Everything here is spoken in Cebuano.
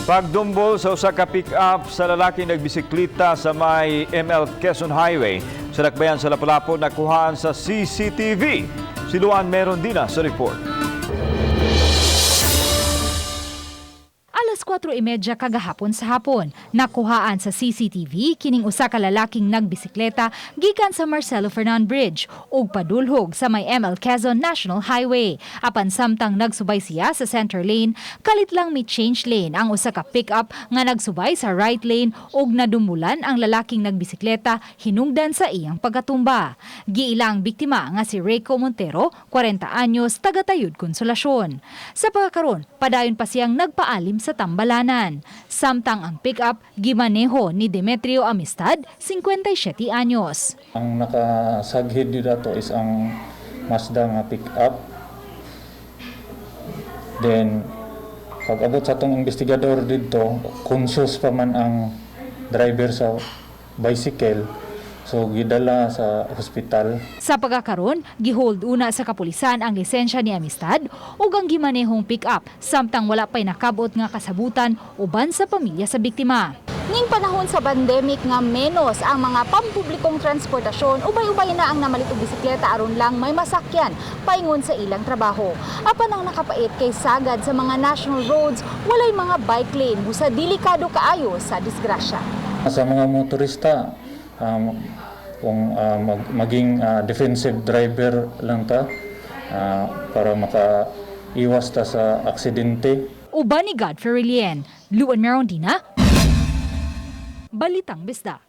Pagdumbol sa usa ka pick-up sa lalaking nagbisikleta sa may ML Quezon Highway sa Dakbayan sa Lapu-Lapu, nakuhaan sa CCTV. Si Luan meron din na sa report. Alas 4:30 kagahapon sa hapon, nakuhaan sa CCTV kining usa ka lalaking nagbisikleta gikan sa Marcelo Fernan Bridge ug padulhog sa may ML Quezon National Highway. Apan samtang nagsubay siya sa center lane, kalit lang mi change lane ang usa ka pick-up nga nagsubay sa right lane ug nadumulan ang lalaking nagbisikleta hinungdan sa iyang pagkatumba. Giila ang biktima nga si Rayco Montero, 40 anyos, taga Tayud, Consolacion. Sa pagkakaron, padayon pa siyang nagpaalim sa tambalanan. Samtang ang pick-up gimaneho ni Demetrio Amistad, 57 anyos. Ang nakasaghid dito is ang Mazda nga pick-up. Then, pag abot sa atong investigador dito, conscious pa man ang driver sa bicycle. So, gidala sa hospital. Sa pagkakaron, gihold una sa kapulisan ang lisensya ni Amistad ug ang gimanehong pick-up samtang wala pa'y nakabot nga kasabutan uban sa pamilya sa biktima. Ning panahon sa pandemic nga menos ang mga pampublikong transportasyon, ubay-ubay na ang namalit og bisikleta aron lang may masakyan paingon sa ilang trabaho. Apan ang nakapait kay sagad sa mga national roads, walay mga bike lane busa delikado kaayo sa disgrasya. Sa mga motorista, kung maging defensive driver lang ta para makaiwas ta sa aksidente. Uban ni Godfrey Relien, Luan Merondina, Balitang Bisdak.